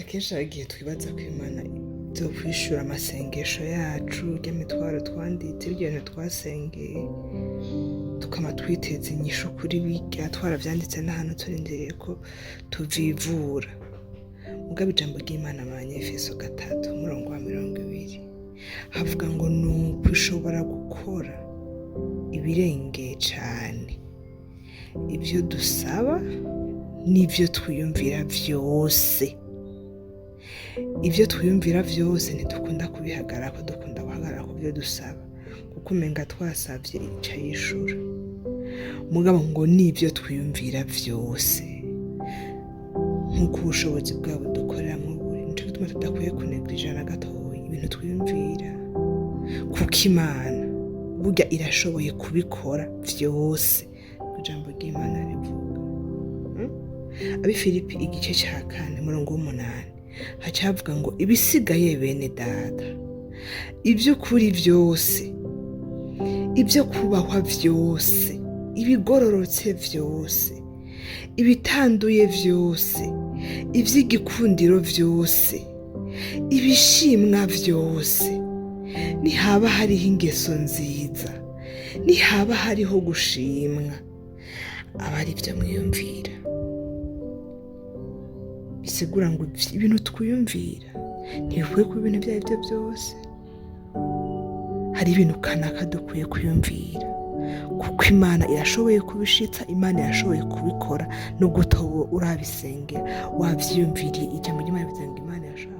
Akenshi hari igihe twibaza ko Imana izokwishura amasengesho yacu, ry'imitwaro twanditse, ibyo bintu twasengeye, tukama twiteza inyishu kuri birya twaravyanditse n'ahantu, turindiriye ko tuvivura. Mugabo ijambo ry'Imana mu Banyefeso 3, umurongo wa 20, havuga ngo nuko ishobora gukora ibirengeye cane ibyo dusaba n'ibyo twiyumvira vyose. Ibyo twiyumvira vyose ntidukunda kubihagararako, dukunda guhagarara ku byo dusaba, kuko umenga twasavye ica yishura. Mugabo ngo n'ibyo twiyumvira vyose, nk'uko ubushobozi bwabo dukoreramwo buri. Nico gituma tudakwiye kunegirija na gatoya ibintu twiyumvira, kuko Imana burya irashoboye kubikora vyose, ijambo ry'Imana rivuga. Abi Filipi igice ca 4, umurongo w'8, haca havuga ngo: "Ibisigaye, bene data, iby'ukuri vyose, ibyo kubahwa vyose, ibigororotse vyose, ibitanduye vyose, ivy'igikundiro vyose, ibishimwa vyose, nihaba hariho ingeso nziza, nihaba hariho gushimwa, aba ari byo mwiyumvira." Bisigura ngo ibintu twiyumvira ntibikwiye kuba ibintu ibyo ari byo byose. Hari ibintu kanaka dukwiye kwiyumvira, kuko Imana irashoboye kubishitsa, Imana irashoboye kubikora nubwo utoba urabisengera, wavyiyumviriye. Ijambo ry'Imana rivuze ngo Imana irashoboye.